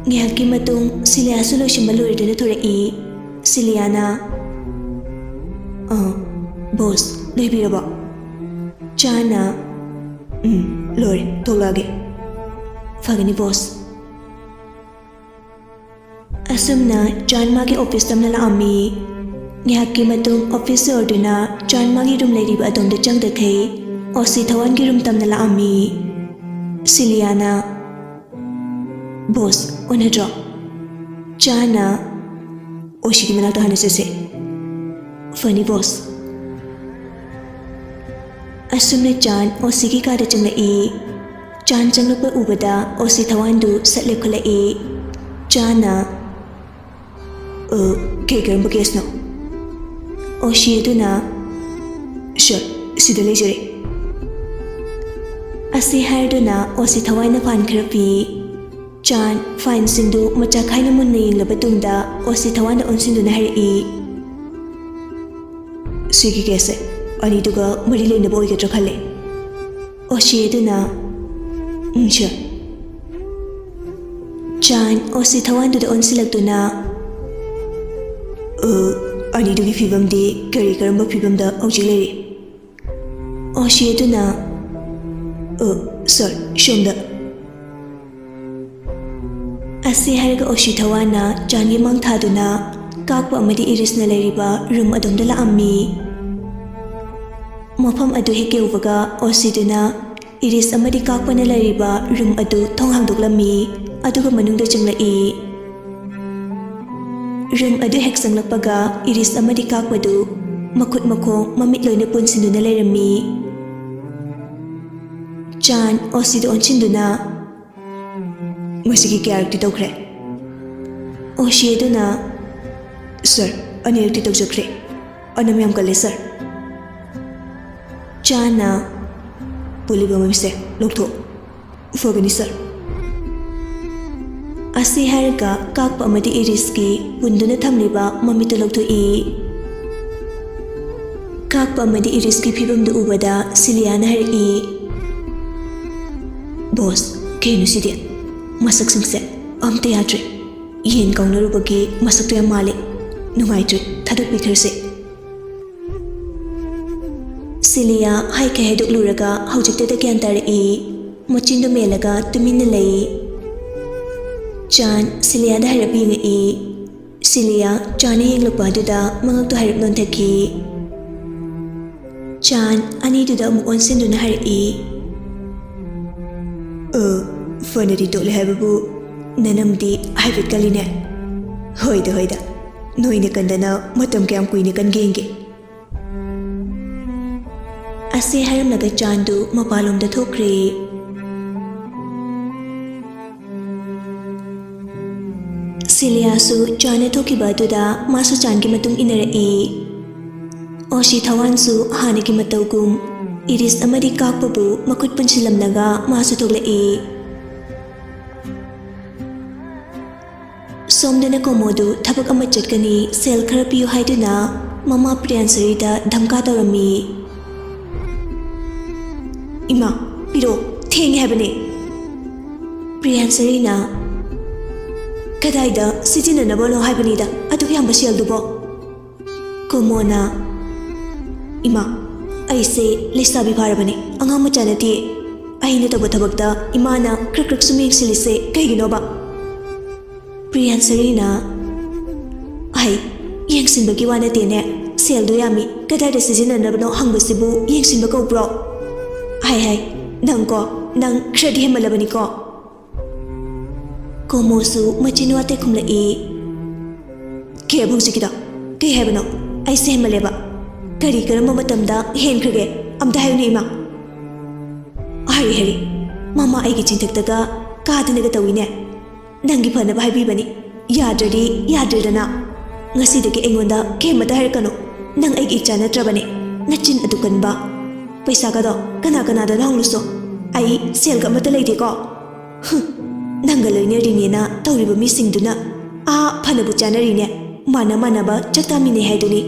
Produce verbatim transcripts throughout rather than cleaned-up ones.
ꯉꯥꯏꯍꯥꯛꯀꯤ ꯃꯇꯨꯡ ꯁꯤꯂꯤꯌꯥꯁꯨ ꯂꯣꯏꯁꯤꯟꯕ ꯂꯣꯏꯔꯗꯨꯅ ꯊꯣꯔꯛꯏ꯫ ꯁꯤꯂꯤꯌꯥꯅ, "ꯑꯥ, ꯕꯣꯁ, ꯂꯣꯏꯕꯤꯔꯕꯣ?" ꯆꯥꯟꯅ, "ꯎꯝ, ꯂꯣꯏꯔꯦ, ꯊꯣꯛꯂꯛꯑꯒꯦ꯫" "ꯐꯒꯅꯤ, ꯕꯣꯁ꯫" ꯑꯁꯨꯝꯅ ꯆꯥꯟ ꯃꯥꯒꯤ ꯑꯣꯐꯤꯁ ꯇꯝꯅ ꯂꯥꯛꯑꯝꯃꯤ꯫ ꯉꯥꯏꯍꯥꯛꯀꯤ ꯃꯇꯨꯡ ꯑꯣꯐꯤꯁ ꯌꯧꯔꯗꯨꯅ ꯆꯥꯟ ꯃꯥꯒꯤ ꯔꯨꯝ ꯂꯩꯔꯤꯕ ꯑꯗꯣꯝꯗ ꯆꯪꯗꯈꯩ ꯑꯣꯁꯤ ꯊꯋꯥꯟꯒꯤ ꯔꯨꯝ ꯇꯝꯅ ꯂꯥꯛꯑꯝꯃꯤ꯫ ꯁꯤꯂꯤꯌꯥꯅ, "ꯕꯣꯁ, ꯎꯅꯗ꯭ꯔꯣ?" ꯆꯥꯟꯅ, "ꯑꯣꯁꯤꯒꯤ ꯃꯅꯥꯛꯇ ꯍꯥꯟꯅ ꯆꯠꯁꯦ꯫" "ꯐꯅꯤ, ꯕꯣꯁ꯫" ꯑꯁꯨꯝꯅ ꯆꯥꯟ ꯑꯣꯁꯤꯒꯤ ꯀꯥꯗ ꯆꯪꯂꯛꯏ꯫ ꯆꯥꯟ ꯆꯪꯂꯛꯄ ꯎꯕꯗ ꯑꯣꯁꯤ ꯊꯋꯥꯟꯗꯨ ꯁꯠ ꯂꯦꯞꯈꯠꯂꯛꯏ꯫ ꯆꯥꯟꯅ, "ꯑ, ꯀꯩ ꯀꯔꯝꯕ ꯀꯦꯁꯅꯣ?" ꯑꯣꯁꯤ ꯑꯗꯨꯅ, "ꯁꯥꯔ, ꯁꯤꯗ ꯂꯩꯖꯔꯦ꯫" ꯑꯁꯤ ꯍꯥꯏꯔꯗꯨꯅ ꯑꯣꯁꯤ ꯊꯋꯥꯟꯅ ꯐꯥꯏꯟ ꯈꯔ ꯄꯤ꯫ ꯆꯥꯟ ꯐꯥꯏꯟꯁꯤꯡꯗꯨ ꯃꯆꯥ ꯈꯥꯏꯅ ꯃꯨꯟꯅ ꯌꯦꯡꯂꯕ ꯇꯨꯡꯗ ꯑꯣꯁꯤ ꯊꯋꯥꯟꯗ ꯑꯣꯟꯁꯤꯟꯗꯨꯅ ꯍꯥꯏꯔꯛꯏ, "ꯁꯤꯒꯤ ꯀꯦꯁꯁꯦ ꯑꯅꯤꯗꯨꯒ ꯃꯔꯤ ꯂꯩꯅꯕ ꯑꯣꯏꯒꯗ꯭ꯔꯥ ꯈꯜꯂꯦ꯫" ꯑꯣꯁꯤ ꯑꯗꯨꯅ, "ꯎꯝ, ꯁꯥꯔ꯫" ꯆꯥꯟ ꯑꯣꯁꯤ ꯊꯋꯥꯟꯗꯨꯗ ꯑꯣꯟꯁꯤꯜꯂꯛꯇꯨꯅ, "ꯑ, ꯑꯅꯤꯗꯨꯒꯤ ꯐꯤꯕꯝꯗꯤ ꯀꯔꯤ ꯀꯔꯝꯕ ꯐꯤꯕꯝꯗ ꯍꯧꯖꯤꯛ ꯂꯩꯔꯤ?" ꯑꯣꯁꯤ ꯑꯗꯨꯅ, "ꯑ, ꯁꯥꯔ, ꯁꯣꯝꯗ꯫" ꯑꯁꯤ ꯍꯥꯏꯔꯒ ꯑꯣꯁꯤ ꯊꯋꯥꯟꯅ ꯆꯥꯟꯒꯤ ꯃꯥꯡ ꯊꯥꯗꯨꯅ ꯀꯥꯛꯄ ꯑꯃꯗꯤ ꯏꯔꯤꯁꯅ ꯂꯩꯔꯤꯕ ꯔꯨꯝ ꯑꯗꯣꯝꯗ ꯂꯥꯛꯑꯝꯃꯤ꯫ ꯃꯐꯝ ꯑꯗꯨ ꯍꯦꯛ ꯌꯧꯕꯒ ꯑꯣꯁꯤꯗꯨꯅ ꯏꯔꯤꯁ ꯑꯃꯗꯤ ꯀꯥꯛꯄꯅ ꯂꯩꯔꯤꯕ ꯔꯨꯝ ꯑꯗꯨ ꯊꯣꯡ ꯍꯥꯡꯗꯣꯛꯂꯝꯃꯤ, ꯑꯗꯨꯒ ꯃꯅꯨꯡꯗ ꯆꯪꯂꯛꯏ꯫ ꯔꯨꯝ ꯑꯗꯨ ꯍꯦꯛ ꯆꯪꯂꯛꯄꯒ ꯏꯔꯤꯁ ꯑꯃꯗꯤ ꯀꯥꯛꯄꯗꯨ ꯃꯈꯨꯠ ꯃꯈꯣꯡ ꯃꯃꯤꯠ ꯂꯣꯏꯅ ꯄꯨꯟꯁꯤꯟꯗꯨꯅ ꯂꯩꯔꯝꯃꯤ꯫ ꯆꯥꯟ ꯑꯣꯁꯤꯗ ꯑꯣꯟꯁꯤꯟꯗꯨꯅ, "ꯃꯁꯤꯒꯤ ꯀꯌꯥꯔꯛꯇꯤ ꯇꯧꯈ꯭ꯔꯦ?" ꯑꯣꯁꯤ ꯑꯗꯨꯅ, "ꯁꯥꯔ, ꯑꯅꯤꯔꯛꯇꯤ ꯇꯧꯖꯈ꯭ꯔꯦ꯫ ꯑꯅꯝ ꯌꯥꯝ ꯀꯜꯂꯦ, ꯁꯥꯔ꯫" ꯆꯥꯟꯅ, "ꯄꯨꯜꯂꯤꯕ ꯃꯃꯤꯠꯁꯦ ꯂꯧꯊꯣꯛ꯫" "ꯐꯒꯅꯤ, ꯁꯥꯔ꯫" ꯑꯁꯤ ꯍꯥꯏꯔꯒ ꯀꯥꯛꯄ ꯑꯃꯗꯤ ꯏꯔꯤꯁꯀꯤ ꯄꯨꯟꯗꯨꯅ ꯊꯝꯂꯤꯕ ꯃꯃꯤꯠꯇꯨ ꯂꯧꯊꯣꯛꯏ꯫ ꯀꯥꯛꯄ ꯑꯃꯗꯤ ꯏꯔꯤꯁꯀꯤ ꯐꯤꯕꯝꯗꯨ ꯎꯕꯗ ꯁꯤꯂꯤꯌꯥꯅ ꯍꯥꯏꯔꯛꯏ, "ꯕꯣꯁ, ꯀꯩꯅꯣ ꯁꯤꯗꯤ? ꯃꯁꯛꯁꯤꯡꯁꯦ ꯑꯝꯇ ꯌꯥꯗ꯭ꯔꯦ꯫ ꯌꯦꯟ ꯀꯥꯎꯅꯔꯨꯕꯒꯤ ꯃꯁꯛꯇꯣ ꯌꯥꯝ ꯃꯥꯜꯂꯦ꯫ ꯅꯨꯡꯉꯥꯏꯇ꯭ꯔꯦ, ꯊꯥꯗꯣꯛꯄꯤꯈ꯭ꯔꯁꯦ꯫ ꯁꯤꯂꯤꯌꯥ ꯍꯥꯏꯈꯩ ꯍꯥꯏꯗꯣꯛꯂꯨꯔꯒ ꯍꯧꯖꯤꯛꯇꯗ ꯒ꯭ꯌꯥꯟ ꯇꯥꯔꯛꯏ꯫ ꯃꯆꯤꯟꯗꯨ ꯃꯦꯜꯂꯒ ꯇꯨꯃꯤꯟꯅ ꯂꯩ꯫ ꯆꯥꯟ ꯁꯤꯂꯤꯌꯥꯗ ꯍꯥꯏꯔꯞ ꯌꯦꯡꯉꯛꯏ꯫ ꯁꯤꯂꯤꯌꯥ ꯆꯥꯟꯅ ꯌꯦꯡꯂꯛꯄ ꯑꯗꯨꯗ ꯃꯉꯛꯇꯨ ꯍꯥꯏꯔꯞ ꯅꯣꯟꯊꯈꯤ꯫ ꯆꯥꯟ ꯑꯅꯤꯗꯨꯗ ꯑꯃꯨꯛ ꯑꯣꯟꯁꯤꯟꯗꯨꯅ ꯍꯥꯏꯔꯛꯏ, "ꯑ, ꯐꯅꯗꯤ ꯇꯣꯠꯂꯦ ꯍꯥꯏꯕꯕꯨ ꯅꯅꯝꯗꯤ ꯍꯥꯏꯐꯦꯠ ꯀꯜꯂꯤꯅꯦ꯫ ꯍꯣꯏꯗ, ꯍꯣꯏꯗ, ꯅꯣꯏꯅ ꯀꯟꯗꯅ ꯃꯇꯝ ꯀꯌꯥꯝ ꯀꯨꯏꯅ ꯀꯟꯒꯦ ꯌꯦꯡꯒꯦ꯫" ꯑꯁꯤ ꯍꯥꯏꯔꯝꯂꯒ ꯆꯥꯟꯗꯨ ꯃꯄꯥꯟꯂꯣꯝꯗ ꯊꯣꯛꯈ꯭ꯔꯦ꯫ ꯁꯤꯂꯤꯌꯥꯁꯨ ꯆꯥꯟꯅ ꯊꯣꯛꯈꯤꯕ ꯑꯗꯨꯗ ꯃꯥꯁꯨ ꯆꯥꯟꯒꯤ ꯃꯇꯨꯡ ꯏꯟꯅꯔꯛꯏ꯫ ꯑꯣꯁꯤ ꯊꯋꯥꯟꯁꯨ ꯍꯥꯟꯅꯒꯤ ꯃꯇꯧꯒꯨꯝ ꯏꯔꯤꯁ ꯑꯃꯗꯤ ꯀꯥꯛꯄꯕꯨ ꯃꯈꯨꯠ ꯄꯨꯟꯁꯤꯜꯂꯝꯂꯒ ꯃꯥꯁꯨ ꯊꯣꯛꯂꯛꯏ꯫ ꯁꯣꯝꯗꯅ ꯀꯣꯃꯣꯗꯨ ꯊꯕꯛ ꯑꯃ ꯆꯠꯀꯅꯤ, ꯁꯦꯜ ꯈꯔ ꯄꯤꯌꯨ ꯍꯥꯏꯗꯨꯅ ꯃꯃꯥ ꯄ꯭ꯔꯤꯌꯥꯟꯁꯔꯤꯗ ꯙꯝꯀꯥ ꯇꯧꯔꯝꯃꯤ꯫ "ꯏꯃꯥ, ꯄꯤꯔꯛꯑꯣ, ꯊꯦꯡꯉꯦ ꯍꯥꯏꯕꯅꯦ꯫" ꯄ꯭ꯔꯤꯌꯥꯟꯁꯔꯤꯅ, "ꯀꯗꯥꯏꯗ ꯁꯤꯖꯤꯟꯅꯅꯕꯅꯣ ꯍꯥꯏꯕꯅꯤꯗ ꯑꯗꯨꯛ ꯌꯥꯝꯕ ꯁꯦꯜꯗꯨꯕꯣ?" ꯀꯣꯃꯣꯅ, "ꯏꯃꯥ, ꯑꯩꯁꯦ ꯂꯩꯁꯥꯕꯤ ꯐꯥꯔꯕꯅꯦ, ꯑꯉꯥꯡ ꯃꯆꯥ ꯅꯠꯇꯦ꯫ ꯑꯩꯅ ꯇꯧꯕ ꯊꯕꯛꯇ ꯏꯃꯥꯅ ꯈ꯭ꯔꯛ ꯈ꯭ꯔꯛ ꯁꯨꯝ ꯌꯦꯡꯁꯤꯜꯂꯤꯁꯦ ꯀꯩꯒꯤꯅꯣꯕ?" ꯄ꯭ꯔꯤꯌꯥꯟꯁꯔꯤꯅ, "ꯑꯩ ꯌꯦꯡꯁꯤꯟꯕꯒꯤ ꯋꯥ ꯅꯠꯇꯦꯅꯦ, ꯁꯦꯜꯗꯣ ꯌꯥꯝꯃꯤ, ꯀꯗꯥꯏꯗ ꯁꯤꯖꯤꯟꯅꯅꯕꯅꯣ ꯍꯪꯕꯁꯤꯕꯨ ꯌꯦꯡꯁꯤꯟꯕ ꯀꯧꯕ꯭ꯔꯣ? ꯍꯥꯏ ꯍꯥꯏ, ꯅꯪꯀꯣ, ꯅꯪ ꯈꯔꯗꯤ ꯍꯦꯟꯃꯜꯂꯕꯅꯤꯀꯣ꯫" ꯀꯣꯃꯣꯁꯨ ꯃꯆꯤꯟ ꯋꯥꯇꯦ ꯈꯨꯝꯂꯛꯏ꯫ "ꯀꯩ ꯍꯥꯏꯕ ꯍꯧꯖꯤꯛꯀꯤꯗꯣ? ꯀꯩ ꯍꯥꯏꯕꯅꯣ? ꯑꯩꯁꯦ ꯍꯦꯟꯃꯜꯂꯦꯕ꯫ ꯀꯔꯤ ꯀꯔꯝꯕ ꯃꯇꯝꯗ ꯍꯦꯟꯈ꯭ꯔꯒꯦ? ꯑꯝꯇ ꯍꯥꯏꯌꯨꯅꯦ ꯏꯃꯥ꯫" "ꯍꯥꯏꯔꯤ, ꯍꯥꯏꯔꯤ꯫ ꯃꯃꯥ ꯑꯩꯒꯤ ꯆꯤꯟꯊꯛꯇꯒ ꯀꯥꯗꯅꯒ ꯇꯧꯏꯅꯦ꯫ ꯅꯪꯒꯤ ꯐꯅꯕ ꯍꯥꯏꯕꯤꯕꯅꯤ꯫ ꯌꯥꯗ꯭ꯔꯗꯤ ꯌꯥꯗ꯭ꯔꯦꯗꯅ꯫ ꯉꯁꯤꯗꯒꯤ ꯑꯩꯉꯣꯟꯗ ꯀꯩꯃꯇ ꯍꯥꯏꯔꯛꯀꯅꯨ꯫ ꯅꯪ ꯑꯩꯒꯤ ꯏꯆꯥ ꯅꯠꯇ꯭ꯔꯕꯅꯦ꯫ ꯅꯆꯤꯟ ꯑꯗꯨ ꯀꯟꯕ꯫ ꯄꯩꯁꯥꯒꯗꯣ ꯀꯅꯥ ꯀꯅꯥꯗꯅꯣ ꯍꯪꯂꯨꯁꯣ꯫ ꯑꯩ ꯁꯦꯜꯒ ꯑꯃꯠꯇ ꯂꯩꯇꯦꯀꯣ꯫" ꯍꯨꯝ, ꯅꯪꯒ ꯂꯣꯏꯅꯔꯤꯅꯦꯅ ꯇꯧꯔꯤꯕ ꯃꯤꯁꯤꯡꯗꯨꯅ ꯑꯥ ꯐꯅꯕꯨ ꯆꯥꯅꯔꯤꯅꯦ, ꯃꯥꯟꯅ ꯃꯥꯟꯅꯕ ꯆꯥꯛ ꯆꯥꯃꯤꯟꯅꯩ ꯍꯥꯏꯗꯨꯅꯤ꯫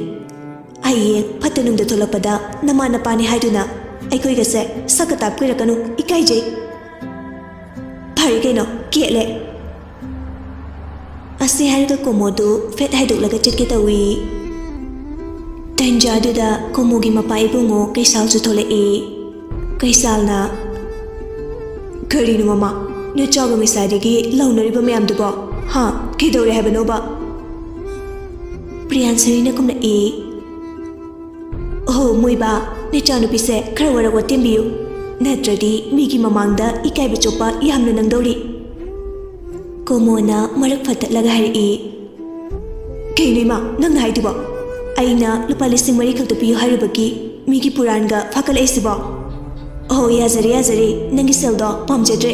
ꯍꯌꯦꯡ ꯐꯠꯇ ꯅꯨꯡꯗ ꯊꯣꯛꯂꯛꯄꯗ ꯅꯃꯥ ꯅꯄꯥꯅꯤ ꯍꯥꯏꯗꯨꯅ ꯑꯩꯈꯣꯏꯒꯁꯦ ꯁꯛꯀ ꯇꯥꯛꯄꯤꯔꯛꯀꯅꯨ, ꯏꯀꯥꯏꯖꯩ꯫ ꯐꯔꯦ ꯀꯩꯅꯣ, ꯀꯦꯠꯂꯦ꯫ ꯑꯁꯤ ꯍꯥꯏꯔꯒ ꯀꯣꯃꯣꯗꯨ ꯐꯦꯠ ꯍꯥꯏꯗꯣꯛꯂꯒ ꯆꯠꯀꯦ ꯇꯧꯏ꯫ ꯇꯟꯖꯥꯗꯨꯗ ꯀꯣꯃꯣꯒꯤ ꯃꯄꯥ ꯏꯕꯨꯡꯉꯣ ꯀꯩꯁꯥꯜꯁꯨ ꯊꯣꯛꯂꯛꯏ꯫ ꯀꯩꯁꯥꯜꯅ, "ꯀꯔꯤꯅꯣ ꯃꯃꯥ, ꯅꯆꯥꯒ ꯉꯁꯥꯏꯗꯒꯤ ꯂꯥꯎꯅꯔꯤꯕ ꯃꯌꯥꯝꯗꯨꯕꯣ? ꯍꯥ? ꯀꯩꯗꯧꯔꯦ ꯍꯥꯏꯕꯅꯣꯕ?" ꯄ꯭ꯔꯤꯌꯥꯟꯁꯔꯤꯅ ꯈꯨꯝꯂꯛꯏ, "ꯑꯣꯍꯣ ꯃꯣꯏꯕꯥ, ꯅꯆꯥꯅꯨꯄꯤꯁꯦ ꯈꯔ ꯋꯥꯔꯛ ꯋꯥꯇꯦꯝꯕꯤꯌꯨ, ꯅꯠꯇ꯭ꯔꯗꯤ ꯃꯤꯒꯤ ꯃꯃꯥꯡꯗ ꯏꯀꯥꯏꯕ ꯆꯣꯞꯄ ꯌꯥꯝꯅ ꯅꯪꯗꯧꯔꯤ꯫" ꯀꯣꯃꯣꯅ ꯃꯔꯛ ꯐꯠꯇꯠꯂꯒ ꯍꯥꯏꯔꯛꯏ, "ꯀꯩꯅꯣ ꯏꯃꯥ, ꯅꯪꯅ ꯍꯥꯏꯗꯨꯕꯣ? ꯑꯩꯅ ꯂꯨꯄꯥ ꯂꯤꯁꯤꯡ ꯃꯔꯤ ꯈꯛꯇ ꯄꯤꯌꯨ ꯍꯥꯏꯔꯨꯕꯒꯤ ꯃꯤꯒꯤ ꯄꯨꯔꯥꯟꯒ ꯐꯥꯒꯠꯂꯛꯏꯁꯤꯕꯣ? ꯑꯣꯍꯣ, ꯌꯥꯖꯔꯦ, ꯌꯥꯖꯔꯦ, ꯅꯪꯒꯤ ꯁꯦꯜꯗꯣ ꯄꯥꯝꯖꯗ꯭ꯔꯦ꯫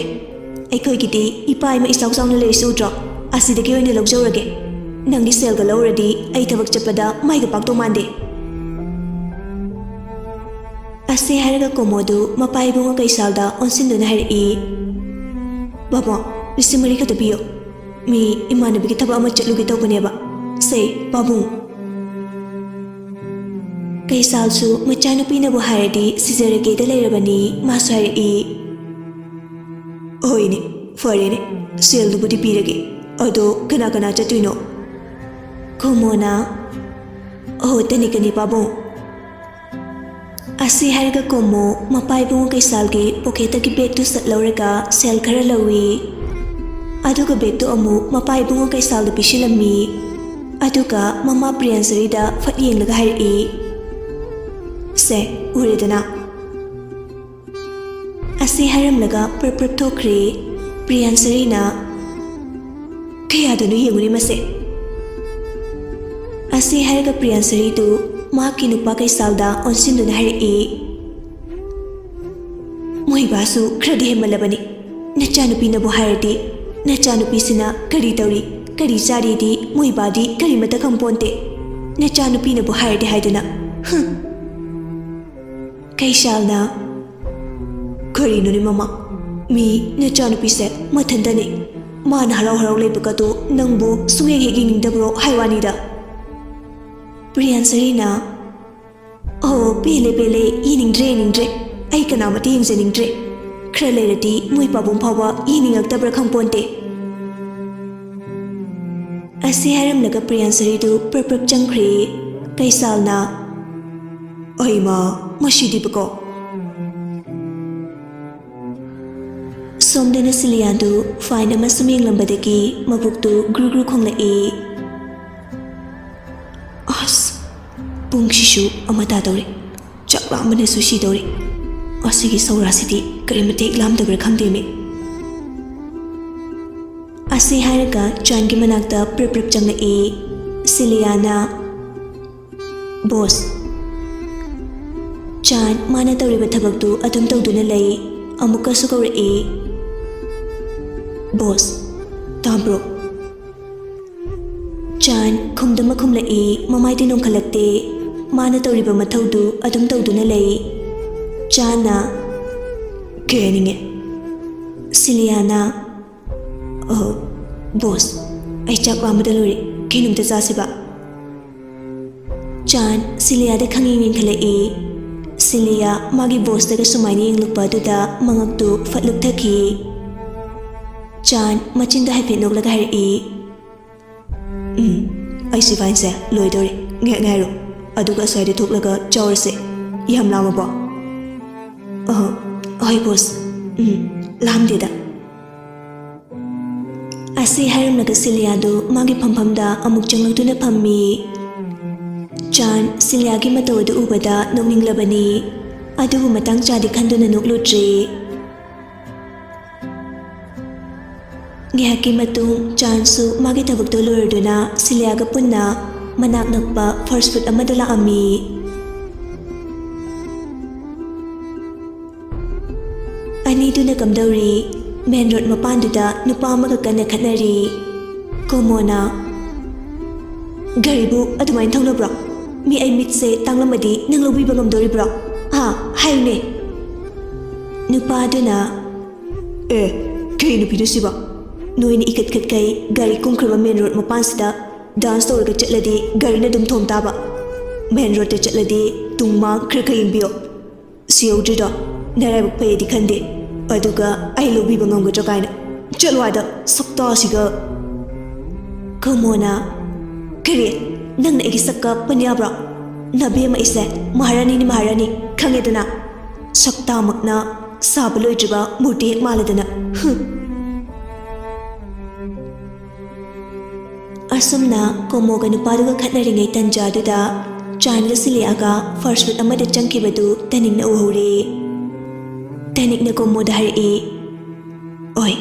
ꯑꯩꯈꯣꯏꯒꯤꯗꯤ ꯏꯄꯥ ꯏꯃꯥ ꯏꯆꯥꯎ ꯆꯥꯎꯅ ꯂꯩꯔꯤꯁꯤ ꯎꯗ꯭ꯔꯣ? ꯑꯁꯤꯗꯒꯤ ꯑꯣꯏꯅ ꯂꯧꯖꯧꯔꯒꯦ꯫ ꯅꯪꯒꯤ ꯁꯦꯜꯒ ꯂꯧꯔꯗꯤ ꯑꯩ ꯊꯕꯛ ꯆꯠꯄꯗ ꯃꯥꯏꯒ ꯄꯥꯛꯇꯧ ꯃꯥꯟꯗꯦ꯫" ꯑꯁꯤ ꯍꯥꯏꯔꯒ ꯀꯣꯃꯣꯗꯨ ꯃꯄꯥ ꯏꯕꯨꯡꯉꯣ ꯀꯩꯁꯥꯜꯗ ꯑꯣꯟꯁꯤꯟꯗꯨꯅ ꯍꯥꯏꯔꯛꯏ, "ꯕꯥꯃꯣ, ꯂꯤꯁꯤꯡ ꯃꯔꯤ ꯈꯛꯇ ꯄꯤꯌꯨ꯫ ꯃꯤ ꯏꯃꯥꯟꯅꯕꯤꯒꯤ ꯊꯕꯛ ꯑꯃ ꯆꯠꯂꯨꯒꯦ ꯇꯧꯕꯅꯦꯕ꯫ ꯁꯦ, ꯄꯥꯕꯨꯡ꯫" ꯀꯩꯁꯥꯜꯁꯨ ꯃꯆꯥꯅꯨꯄꯤꯅꯕꯨ ꯍꯥꯏꯔꯗꯤ ꯁꯤꯖꯔꯒꯦꯗ ꯂꯩꯔꯕꯅꯤ꯫ ꯃꯥꯁꯨ ꯍꯥꯏꯔꯛꯏ, "ꯍꯣꯏꯅꯦ, ꯐꯔꯦꯅꯦ, ꯁꯦꯜꯗꯨꯕꯨꯗꯤ ꯄꯤꯔꯒꯦ꯫ ꯑꯗꯣ ꯀꯅꯥ ꯀꯅꯥ ꯆꯠꯇꯣꯏꯅꯣ?" ꯀꯣꯃꯣꯅ, "ꯑꯣ, ꯇꯅꯤꯀꯅꯤ ꯄꯥꯕꯨꯡ꯫" ꯑꯁꯤ ꯍꯥꯏꯔꯒ ꯀꯣꯃꯣ ꯃꯄꯥ ꯏꯕꯨꯡꯉꯣ ꯀꯩꯁꯥꯜꯒꯤ ꯄꯣꯀꯦꯠꯇꯒꯤ ꯕꯦꯒꯇꯨ ꯁꯠ ꯂꯧꯔꯒ ꯁꯦꯜ ꯈꯔ ꯂꯧꯏ꯫ ꯑꯗꯨꯒ ꯕꯦꯒꯇꯨ ꯑꯃꯨꯛ ꯃꯄꯥ ꯏꯕꯨꯡꯉꯣ ꯀꯩꯁꯥꯜꯗ ꯄꯤꯁꯤꯜꯂꯝꯃꯤ꯫ ꯑꯗꯨꯒ ꯃꯃꯥ ꯄ꯭ꯔꯤꯌꯥꯟꯁꯔꯤꯗ ꯐꯠ ꯌꯦꯡꯂꯒ ꯍꯥꯏꯔꯛꯏ, "ꯁꯦ, ꯎꯔꯦꯗꯅ?" ꯑꯁꯤ ꯍꯥꯏꯔꯝꯂꯒ ꯄ꯭ꯔꯞ ꯄ꯭ꯔꯞ ꯊꯣꯛꯈ꯭ꯔꯦ꯫ ꯄ꯭ꯔꯤꯌꯥꯟꯁꯔꯤꯅ, "ꯀꯌꯥꯗꯅꯣ ꯌꯦꯡꯉꯨꯅꯦ ꯃꯁꯦ꯫" ꯑꯁꯤ ꯍꯥꯏꯔꯒ ꯄ꯭ꯔꯤꯌꯥꯟꯁꯔꯤꯗꯨ ꯃꯍꯥꯛꯀꯤ ꯅꯨꯄꯥ ꯀꯩꯁꯥꯜꯗ ꯑꯣꯟꯁꯤꯟꯗꯨꯅ ꯍꯥꯏꯔꯛꯏ, "ꯃꯣꯏꯕꯥꯁꯨ ꯈꯔꯗꯤ ꯍꯦꯟꯃꯜꯂꯕꯅꯤ꯫ ꯅꯆꯥꯅꯨꯄꯤꯅꯕꯨ ꯍꯥꯏꯔꯗꯤ, ꯅꯆꯥꯅꯨꯄꯤꯁꯤꯅ ꯀꯔꯤ ꯇꯧꯔꯤ, ꯀꯔꯤ ꯆꯥꯔꯤꯗꯤ ꯃꯣꯏꯕꯥꯗꯤ ꯀꯔꯤꯃꯠꯇ ꯈꯪꯄꯣꯟꯇꯦ꯫ ꯅꯆꯥꯅꯨꯄꯤꯅꯕꯨ ꯍꯥꯏꯔꯗꯤ ꯍꯥꯏꯗꯅ꯫ ꯍꯨꯝ!" ꯀꯩꯁꯥꯜꯅ, "ꯀꯔꯤꯅꯣꯅꯦ ꯃꯃꯥ? ꯃꯤ ꯅꯆꯥꯅꯨꯄꯤꯁꯦ ꯃꯊꯟꯇꯅꯦ꯫ ꯃꯥꯅ ꯍꯔꯥꯎ ꯍꯔꯥꯎ ꯂꯩꯕꯒꯗꯣ ꯅꯪꯕꯨ ꯁꯨꯡꯍꯦꯛ ꯍꯦꯛ ꯌꯦꯡꯅꯤꯡꯗꯕ꯭ꯔꯣ ꯍꯥꯏ ꯋꯥꯅꯤꯗ?" ꯄ꯭ꯔꯤꯌꯥꯟꯁꯔꯤꯅ, "ꯑꯣ, ꯄꯦꯜꯂꯦ, ꯄꯦꯜꯂꯦ, ꯌꯦꯡꯅꯤꯡꯗ꯭ꯔꯦ, ꯌꯦꯡꯅꯤꯡꯗ꯭ꯔꯦ꯫ ꯑꯩ ꯀꯅꯥꯃꯠꯇ ꯌꯦꯡꯖꯅꯤꯡꯗ꯭ꯔꯦ꯫ ꯈꯔ ꯂꯩꯔꯗꯤ ꯃꯣꯏ ꯄꯥꯕꯨꯡ ꯐꯥꯎꯕ ꯌꯦꯡꯅꯤꯡꯉꯛꯇꯕ꯭ꯔꯥ ꯈꯪꯄꯣꯟꯇꯦ꯫" ꯑꯁꯤ ꯍꯥꯏꯔꯝꯂꯒ ꯄ꯭ꯔꯤꯌꯥꯟꯁꯔꯤꯗꯨ ꯄ꯭ꯔꯞ ꯄ꯭ꯔꯞ ꯆꯪꯈ꯭ꯔꯦ꯫ ꯀꯩꯁꯥꯜꯅ, "ꯑꯩꯃ, ꯃꯁꯤꯗꯤꯕꯀꯣ!" ꯁꯣꯝꯗꯅ ꯁꯤꯂꯤꯌꯥꯗꯨ ꯐꯥꯏꯟ ꯑꯃ ꯁꯨꯝ ꯌꯦꯡꯂꯝꯕꯗꯒꯤ ꯃꯕꯨꯛꯇꯨ ꯒ꯭ꯔꯨ ꯒ꯭ꯔꯨ ꯈꯣꯡꯂꯛꯏ꯫ "ꯑꯁ, ꯄꯨꯡꯁꯤꯁꯨ ꯑꯃ ꯇꯥꯗꯧꯔꯦ꯫ ꯆꯥꯛ ꯂꯥꯝꯕꯅꯁꯨ ꯁꯤꯗꯧꯔꯦ꯫ ꯑꯁꯤꯒꯤ ꯁꯧꯔꯥꯁꯤꯗꯤ ꯀꯔꯤ ꯃꯇꯦꯛ ꯂꯥꯝꯗꯕ꯭ꯔꯥ ꯈꯪꯗꯦꯃꯤ꯫" ꯑꯁꯤ ꯍꯥꯏꯔꯒ ꯆꯥꯟꯒꯤ ꯃꯅꯥꯛꯇ ꯄ꯭ꯔꯞ ꯄ꯭ꯔꯞ ꯆꯪꯂꯛꯏ꯫ ꯁꯤꯂꯤꯌꯥꯅ, "ꯕꯣꯁ꯫" ꯆꯥꯟ ꯃꯥꯅ ꯇꯧꯔꯤꯕ ꯊꯕꯛꯇꯨ ꯑꯗꯨꯝ ꯇꯧꯗꯨꯅ ꯂꯩ꯫ ꯑꯃꯨꯛꯀꯁꯨ ꯀꯧꯔꯛꯏ, "ꯕꯣꯁ, ꯇꯥꯕ꯭ꯔꯣ?" ꯆꯥꯟ ꯈꯨꯝꯗꯨꯃ ꯈꯨꯝꯂꯛꯏ, ꯃꯃꯥꯏꯗꯤ ꯅꯣꯡꯈꯠꯂꯛꯇꯦ꯫ ꯃꯥꯅ ꯇꯧꯔꯤꯕ ꯃꯊꯧꯗꯨ ꯑꯗꯨꯝ ꯇꯧꯗꯨꯅ ꯂꯩ꯫ ꯆꯥꯟꯅ, "ꯀꯩ ꯍꯥꯏꯅꯤꯡꯉꯦ?" ꯁꯤꯂꯤꯌꯥꯅ, "ꯑ, ꯕꯣꯁ, ꯑꯩ ꯆꯥꯛ ꯂꯥꯝꯕꯗ ꯂꯣꯏꯔꯦ꯫ ꯀꯩꯅꯣꯝꯇ ꯆꯥꯁꯤꯕ?" ꯆꯥꯟ ꯁꯤꯂꯤꯌꯥꯗ ꯈꯪꯌꯦꯡ ꯌꯦꯡꯈꯠꯂꯛꯏ꯫ ꯁꯤꯂꯤꯌꯥ ꯃꯥꯒꯤ ꯕꯣꯁꯇꯒ ꯁꯨꯃꯥꯏꯅ ꯌꯦꯡꯂꯛꯄ ꯑꯗꯨꯗ ꯃꯉꯛꯇꯨ ꯐꯠ ꯂꯨꯞꯊꯈꯤ꯫ ꯆꯥꯟ ꯃꯆꯤꯟꯗ ꯍꯥꯏꯐꯦꯠ ꯅꯣꯛꯂꯒ ꯍꯥꯏꯔꯛꯏ, "ꯎꯝ, ꯑꯩ ꯁꯤ ꯐꯥꯏꯟꯁꯦ ꯂꯣꯏꯗꯧꯔꯦ꯫ ꯉꯥꯏꯍꯥꯛ ꯉꯥꯏꯔꯣ꯫ ꯑꯗꯨꯒ ꯑꯁ꯭ꯋꯥꯏꯗ ꯊꯣꯛꯂꯒ ꯆꯥꯎꯔꯁꯦ꯫ ꯌꯥꯝ ꯂꯥꯝꯃꯕꯣ?" "ꯑꯍ, ꯍꯣꯏ ꯕꯣꯁ꯫ ꯎꯝ, ꯂꯥꯝꯗꯦꯗ꯫" ꯑꯁꯤ ꯍꯥꯏꯔꯝꯂꯒ ꯁꯤꯂꯤꯌꯥꯗꯨ ꯃꯥꯒꯤ ꯐꯝꯐꯝꯗ ꯑꯃꯨꯛ ꯆꯪꯂꯛꯇꯨꯅ ꯐꯝꯃꯤ꯫ ꯆꯥꯟ ꯁꯤꯂꯤꯌꯥꯒꯤ ꯃꯇꯧ ꯑꯗꯨ ꯎꯕꯗ ꯅꯣꯛꯅꯤꯡꯂꯕꯅꯤ꯫ ꯑꯗꯨꯕꯨ ꯃꯇꯥꯡ ꯆꯥꯗꯦ ꯈꯟꯗꯨꯅ ꯅꯣꯛꯂꯨꯗ꯭ꯔꯦ꯫ ꯉꯥꯏꯍꯥꯛꯀꯤ ꯃꯇꯨꯡ ꯆꯥꯟꯁꯨ ꯃꯥꯒꯤ ꯊꯕꯛꯇꯨ ꯂꯣꯏꯔꯗꯨꯅ ꯁꯤꯂꯤꯌꯥꯒ ꯄꯨꯟꯅ ꯃꯅꯥꯛ ꯅꯛꯄ ꯐꯥꯁ꯭ꯠ ꯐꯨꯗ ꯑꯃꯗ ꯂꯥꯛꯑꯝꯃꯤ꯫ ꯑꯅꯤꯗꯨꯅ ꯀꯝꯗꯧꯔꯤ? ꯃꯦꯟ ꯔꯣꯗ ꯃꯄꯥꯟꯗꯨꯗ ꯅꯨꯄꯥ ꯑꯃꯒ ꯀꯟꯅ ꯈꯠꯅꯔꯤ꯫ ꯀꯣꯃꯣꯅ, "ꯒꯥꯔꯤꯕꯨ ꯑꯗꯨꯃꯥꯏꯅ ꯊꯧꯅꯕ꯭ꯔꯣ? ꯃꯤ ꯑꯩ ꯃꯤꯠꯁꯦ ꯇꯥꯡꯂꯝꯃꯗꯤ ꯅꯪ ꯂꯧꯕꯤꯕ ꯉꯝꯗꯣꯔꯤꯕ꯭ꯔꯣ? ꯍꯥ? ꯍꯥꯏꯌꯨꯅꯦ!" ꯅꯨꯄꯥꯗꯨꯅ, "ꯑꯦ, ꯀꯩ ꯅꯨꯄꯤꯅꯣ ꯁꯤꯕꯣ? ꯅꯣꯏꯅ ꯏꯀꯠ ꯈꯠꯈꯩ ꯒꯥꯔꯤ ꯀꯨꯝꯈ꯭ꯔꯕ ꯃꯦꯟ ꯔꯣꯗ ꯃꯄꯥꯟꯁꯤꯗ ꯗꯥꯟꯁ ꯇꯧꯔꯒ ꯆꯠꯂꯗꯤ ꯒꯥꯔꯤꯅ ꯑꯗꯨꯝ ꯊꯣꯝ ꯇꯥꯕ꯫ ꯃꯦꯟ ꯔꯣꯗꯇ ꯆꯠꯂꯗꯤ ꯇꯨꯡ ꯃꯥꯡ ꯈꯔ ꯈꯔ ꯌꯦꯡꯕꯤꯌꯣ꯫ ꯁꯤ ꯌꯧꯗ꯭ꯔꯤꯗꯣ ꯅꯔꯥꯏꯕꯛ ꯐꯩꯌꯦꯗꯤ ꯈꯟꯗꯦ꯫ ꯑꯗꯨꯒ ꯑꯩ ꯂꯧꯕꯤꯕ ꯉꯝꯒꯗ꯭ꯔꯥ ꯀꯥꯏꯅ꯫ ꯆꯠꯂꯣ ꯑꯥꯗ, ꯁꯛꯇꯥꯁꯤꯒ!" ꯀꯣꯃꯣꯅ, "ꯀꯔꯤ? ꯅꯪꯅ ꯑꯩꯒꯤ ꯁꯛ ꯀꯛꯄꯅꯤ ꯌꯥꯕ꯭ꯔꯣ? ꯅꯕꯦꯝꯃ ꯑꯩꯁꯦ ꯃꯍꯥꯔꯥꯅꯤꯅꯤ, ꯃꯍꯥꯔꯥꯅꯤ, ꯈꯪꯉꯦꯗꯅ? ꯁꯛꯇꯥꯃꯛꯅ ꯁꯥꯕ ꯂꯣꯏꯗ꯭ꯔꯤꯕ ꯃꯨꯔꯇꯤ ꯍꯦꯛ ꯃꯥꯜꯂꯗꯅ꯫ ꯍꯨꯝ!" ꯑꯁꯨꯝꯅ ꯀꯣꯃꯣꯒ ꯅꯨꯄꯥꯗꯨꯒ ꯈꯠꯅꯔꯤꯉꯩ ꯇꯟꯖꯥꯗꯨꯗ ꯆꯥꯟꯒ ꯁꯤꯂꯤꯌꯥꯒ ꯐꯥꯁ꯭ꯠ ꯐꯨꯗ ꯑꯃꯗ ꯆꯪꯈꯤꯕꯗꯨ ꯇꯅꯤꯛꯅ ꯎꯍꯧꯔꯦ꯫ ꯇꯅꯤꯛꯅ ꯀꯣꯃꯣꯗ ꯍꯥꯏꯔꯛꯏ, "ꯑꯣꯏ,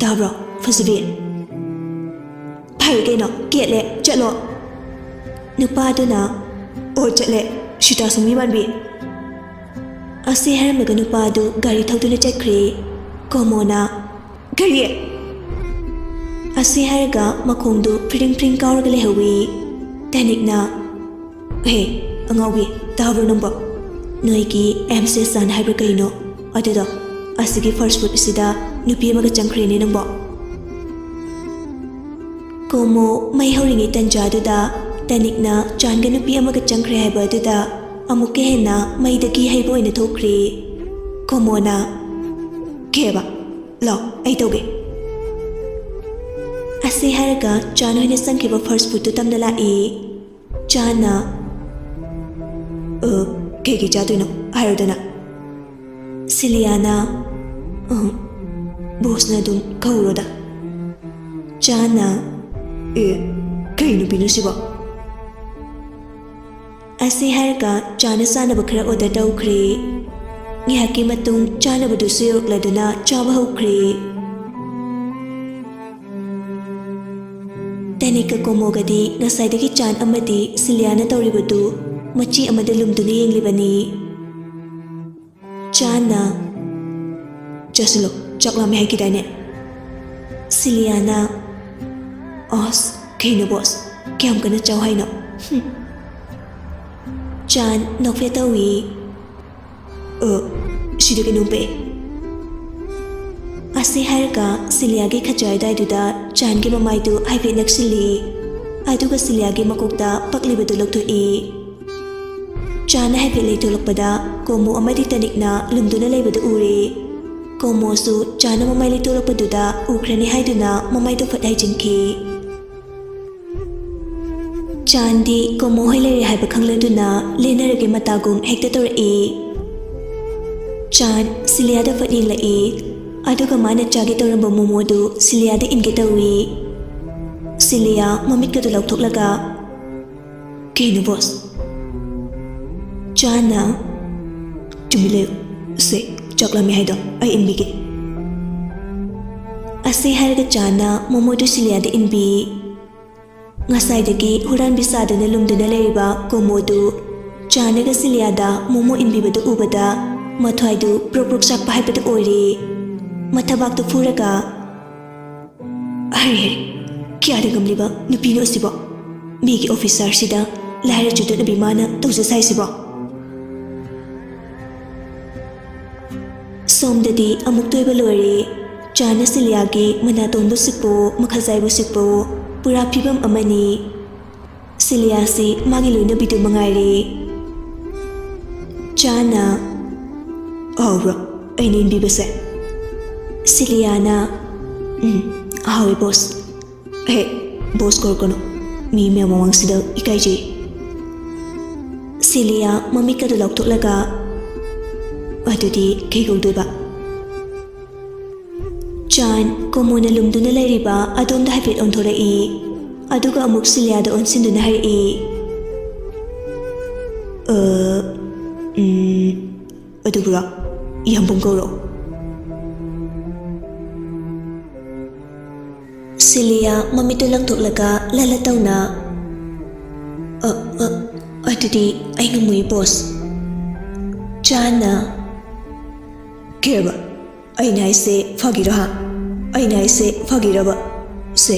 ꯇꯥꯕ꯭ꯔꯣ, ꯐꯖꯕꯤ? ꯐꯔꯦ ꯀꯩꯅꯣ, ꯀꯦꯠꯂꯦ, ꯆꯠꯂꯣ꯫" ꯅꯨꯄꯥꯗꯨꯅ, "ꯑꯣ, ꯆꯠꯂꯦ, ꯁꯤꯇꯥꯁꯣꯝꯒꯤ ꯃꯥꯟꯕꯤ꯫" ꯑꯁꯤ ꯍꯥꯏꯔꯝꯂꯒ ꯅꯨꯄꯥꯗꯨ ꯒꯥꯔꯤ ꯊꯧꯗꯨꯅ ꯆꯠꯈ꯭ꯔꯦ꯫ ꯀꯣꯃꯣꯅ, "ꯀꯔꯤ?" ꯑꯁꯤ ꯍꯥꯏꯔꯒ ꯃꯈꯣꯡꯗꯨ ꯐ꯭ꯔꯤꯡ ꯐ꯭ꯔꯤꯡ ꯀꯥꯎꯔꯒ ꯂꯩꯍꯧꯏ꯫ ꯇꯅꯤꯛꯅ, "ꯍꯦ, ꯑꯉꯥꯎꯕꯤ, ꯇꯥꯕ꯭ꯔꯣ ꯅꯪꯕꯣ? ꯅꯣꯏꯒꯤ ꯑꯦꯝ ꯁꯦ ꯆꯥꯟ ꯍꯥꯏꯕ꯭ꯔꯥ ꯀꯩꯅꯣ? ꯑꯗꯨꯗꯣ ꯑꯁꯤꯒꯤ ꯐꯥꯁ꯭ꯠ ꯐꯨꯗ ꯑꯁꯤꯗ ꯅꯨꯄꯤ ꯑꯃꯒ ꯆꯪꯈ꯭ꯔꯦꯅꯦ ꯅꯪꯕꯣ꯫" ꯀꯣꯃꯣ ꯃꯩ ꯍꯧꯔꯤꯉꯩ ꯇꯟꯖꯥꯗꯨꯗ ꯇꯅꯤꯛꯅ ꯆꯥꯟꯒ ꯅꯨꯄꯤ ꯑꯃꯒ ꯆꯪꯈ꯭ꯔꯦ ꯍꯥꯏꯕ ꯑꯗꯨꯗ ꯑꯃꯨꯛꯀ ꯍꯦꯟꯅ ꯃꯩꯗꯒꯤ ꯍꯩꯕ ꯑꯣꯏꯅ ꯊꯣꯛꯈ꯭ꯔꯦ꯫ ꯀꯣꯃꯣꯅ, "ꯀꯩ ꯍꯥꯏꯕ? ꯂꯥꯎ, ꯑꯩ ꯇꯧꯒꯦ꯫" ꯑꯁꯤ ꯍꯥꯏꯔꯒ ꯆꯥꯟ ꯍꯣꯏꯅ ꯆꯪꯈꯤꯕ ꯐꯥꯁ꯭ꯠ ꯐꯨꯗꯇꯨ ꯇꯝꯅ ꯂꯥꯛꯏ꯫ ꯆꯥꯟꯅ, "ꯑ, ꯀꯩꯒꯤ ꯆꯥꯗꯣꯏꯅꯣ? ꯍꯥꯏꯔꯣꯗꯅ꯫" ꯁꯤꯂꯤꯌꯥꯅ, "ꯑ, ꯕꯣꯁꯅ ꯑꯗꯨꯝ ꯀꯧꯔꯣꯗ꯫" ꯆꯥꯟꯅ, "ꯑꯦ, ꯀꯩ ꯅꯨꯄꯤꯅꯣ ꯁꯤꯕꯣ?" ꯑꯁꯤ ꯍꯥꯏꯔꯒ ꯆꯥꯟꯅ ꯆꯥꯅꯕ ꯈꯔ ꯑꯣꯔꯗꯔ ꯇꯧꯈ꯭ꯔꯦ꯫ ꯉꯥꯏꯍꯥꯛꯀꯤ ꯃꯇꯨꯡ ꯆꯥꯅꯕꯗꯨꯁꯨ ꯌꯧꯔꯛꯂꯗꯨꯅ ꯆꯥꯕ ꯍꯧꯈ꯭ꯔꯦ꯫ ꯇꯦꯅꯤꯛꯀ ꯀꯣꯃꯣꯒꯗꯤ ꯉꯁꯥꯏꯗꯒꯤ ꯆꯥꯟ ꯑꯃꯗꯤ ꯁꯤꯂꯤꯌꯥꯅ ꯇꯧꯔꯤꯕꯗꯨ ꯃꯆꯤ ꯑꯃꯗ ꯂꯨꯝꯗꯨꯅ ꯌꯦꯡꯂꯤꯕꯅꯤ꯫ ꯆꯥꯟꯅ, "ꯆꯥꯁꯤꯜꯂꯣ, ꯆꯥꯛ ꯂꯥꯝꯃꯦ ꯍꯥꯏꯈꯤꯗꯥꯏꯅꯦ?" ꯁꯤꯂꯤꯌꯥꯅ, "ꯑꯁ, ꯀꯩꯅꯣ ꯕꯣꯁ, ꯀꯌꯥꯝ ꯀꯟꯅ ꯆꯥꯎ ꯍꯥꯏꯅꯣ?" ꯍꯨꯝ꯫ ꯆꯥꯟ ꯅꯣꯛꯐꯦꯠ ꯇꯧꯏ꯫ "ꯑ, ꯁꯤꯗ ꯀꯩꯅꯣꯝ ꯄꯛꯑꯦ꯫" ꯑꯁꯤ ꯍꯥꯏꯔꯒ ꯁꯤꯂꯤꯌꯥꯒꯤ ꯈꯖꯥꯏ ꯑꯗꯥꯏꯗꯨꯗ ꯆꯥꯟꯒꯤ ꯃꯃꯥꯏꯗꯨ ꯍꯥꯏꯐꯦꯠ ꯅꯛꯁꯤꯜꯂꯤ꯫ ꯑꯗꯨꯒ ꯁꯤꯂꯤꯌꯥꯒꯤ ꯃꯀꯣꯛꯇ ꯄꯛꯂꯤꯕꯗꯨ ꯂꯧꯊꯣꯛꯏ꯫ ꯆꯥꯟꯅ ꯍꯥꯏꯐꯦꯠ ꯂꯩꯊꯣꯛꯂꯛꯄꯗ ꯀꯣꯃꯣ ꯑꯃꯗꯤ ꯇꯦꯅꯤꯛꯅ ꯂꯨꯝꯗꯨꯅ ꯂꯩꯕꯗꯨ ꯎꯔꯦ꯫ ꯀꯣꯃꯣꯁꯨ ꯆꯥꯟꯅ ꯃꯃꯥꯏ ꯂꯩꯊꯣꯛꯂꯛꯄꯗꯨꯗ ꯎꯈ꯭ꯔꯅꯤ ꯍꯥꯏꯗꯨꯅ ꯃꯃꯥꯏꯗꯨ ꯐꯠ ꯍꯥꯏꯖꯤꯟꯈꯤ꯫ ꯆꯥꯟꯗꯤ ꯀꯣꯃꯣ ꯍꯣꯏ ꯂꯩꯔꯦ ꯍꯥꯏꯕ ꯈꯪꯂꯗꯨꯅ ꯂꯦꯟꯅꯔꯒꯦ ꯃꯇꯥꯒꯨꯝ ꯍꯦꯛꯇ ꯇꯧꯔꯛꯏ꯫ ꯆꯥꯟ ꯁꯤꯂꯤꯌꯥꯗ ꯐꯠ ꯌꯦꯡꯂꯛꯏ, ꯑꯗꯨꯒ ꯃꯥꯅ ꯆꯥꯒꯦ ꯇꯧꯔꯝꯕ ꯃꯣꯃꯣꯗꯨ ꯁꯤꯂꯤꯌꯥꯗ ꯏꯟꯒꯦ ꯇꯧꯏ꯫ ꯁꯤꯂꯤꯌꯥ ꯃꯃꯤꯠꯀꯗꯨ ꯂꯧꯊꯣꯛꯂꯒ, "ꯀꯩꯅꯣ ꯕꯣꯁ?" ꯆꯥꯟꯅ, "ꯇꯨꯃꯤꯟ ꯂꯩꯌꯨ꯫ ꯁꯦ, ꯆꯥꯛ ꯂꯥꯝꯃꯦ ꯍꯥꯏꯗꯣ ꯑꯩ ꯏꯟꯕꯤꯒꯦ꯫" ꯑꯁꯤ ꯍꯥꯏꯔꯒ ꯆꯥꯟꯅ ꯃꯣꯃꯣꯗꯨ ꯁꯤꯂꯤꯌꯥꯗ ꯏꯟꯕꯤ꯫ ꯉꯁꯥꯏꯗꯒꯤ ꯍꯨꯔꯥꯟꯕꯤ ꯁꯥꯗꯨꯅ ꯂꯨꯝꯗꯨꯅ ꯂꯩꯔꯤꯕ ꯀꯣꯃꯣꯗꯨ ꯆꯥꯟꯅꯒ ꯁꯤꯂꯤꯌꯥꯗ ꯃꯣꯃꯣ ꯏꯟꯕꯤꯕꯗꯨ ꯎꯕꯗ ꯃꯊ꯭ꯋꯥꯏꯗꯨ ꯄ꯭ꯔꯣꯛ ꯄ꯭ꯔꯣꯛ ꯆꯥꯛꯄ ꯍꯥꯏꯕꯗꯨ ꯑꯣꯏꯔꯦ꯫ ꯃꯊꯕꯥꯛꯇꯨ ꯐꯨꯔꯒ, "ꯍꯩ ꯍꯩ, ꯀꯌꯥꯗ ꯉꯝꯂꯤꯕ ꯅꯨꯄꯤꯅꯣ ꯑꯁꯤꯕꯣ? ꯃꯤꯒꯤ ꯑꯣꯐꯤꯁꯥꯔꯁꯤꯗ ꯂꯥꯏꯔ ꯆꯨꯗꯠꯅꯕꯤ ꯃꯥꯅ ꯇꯧꯖ ꯁꯥꯏꯁꯤꯕꯣ?" ꯁꯣꯝꯗꯗꯤ ꯑꯃꯨꯛ ꯇꯣꯏꯕ ꯂꯣꯏꯔꯦ꯫ ꯆꯥꯅ ꯁꯤꯂꯤꯌꯥꯒꯤ ꯃꯅꯥꯇꯣꯟꯕꯨ ꯁꯤꯛꯄꯋꯣ, ꯃꯈꯥꯖꯥꯏꯕꯨ ꯁꯤꯛꯄꯋꯣ, ꯄꯨꯔꯥ ꯐꯤꯕꯝ ꯑꯃꯅꯤ꯫ ꯁꯤꯂꯤꯌꯥꯁꯤ ꯃꯥꯒꯤ ꯂꯣꯏꯅꯕꯤꯗꯨ ꯃꯉꯥꯏꯔꯦ꯫ ꯆꯥꯅ, "ꯍꯥꯎꯕ꯭ꯔꯣ ꯑꯩꯅ ꯏꯟꯕꯤꯕꯁꯦ?" ꯁꯤꯂꯤꯌꯥꯅ, "ꯎꯝ, ꯍꯥꯎꯋꯦ ꯕꯣꯁ꯫" "ꯍꯦ, ꯕꯣꯁ ꯀꯧꯔꯛꯀꯅꯨ, ꯃꯤ ꯃꯌꯥꯝ ꯃꯃꯥꯡꯁꯤꯗ ꯏꯀꯥꯏꯖꯩ꯫" ꯁꯤꯂꯤꯌꯥ ꯃꯃꯤꯠꯀꯗꯨ ꯂꯥꯎꯊꯣꯛꯂꯒ, "ꯑꯗꯨꯗꯤ ꯀꯩ ꯀꯧꯗꯣꯏꯕ?" ꯆꯥꯟ ꯀꯣꯃꯣꯅ ꯂꯨꯝꯗꯨꯅ ꯂꯩꯔꯤꯕ ꯑꯗꯣꯝꯗ ꯍꯥꯏꯐꯦꯠ ꯑꯣꯟꯊꯣꯔꯛꯏ, ꯑꯗꯨꯒ ꯑꯃꯨꯛ ꯁꯤꯂꯤꯌꯥꯗ ꯑꯣꯟꯁꯤꯟꯗꯨꯅ ꯍꯥꯏꯔꯛꯏ, "ꯑ, ꯎꯝ, ꯑꯗꯨꯕꯨꯔꯣ, ꯌꯥꯝꯕꯨꯡ ꯀꯧꯔꯣ꯫" ꯁꯤꯂꯤꯌꯥ ꯃꯃꯤꯠꯇꯨ ꯂꯪꯊꯣꯛꯂꯒ ꯂꯂ ꯇꯧꯅ, "ꯑ, ꯑ, ꯑꯗꯨꯗꯤ ꯑꯩ ꯉꯝꯃꯣꯏ ꯕꯣꯁ꯫" ꯆꯥꯟꯅ, "ꯀꯩ ꯍꯥꯏꯕ? ꯑꯩꯅ ꯍꯥꯏꯁꯦ ꯐꯥꯒꯤꯔꯣ ꯍꯥ? ꯑꯩꯅ ꯍꯥꯏꯁꯦ ꯐꯥꯒꯤꯔꯕ? ꯁꯦ,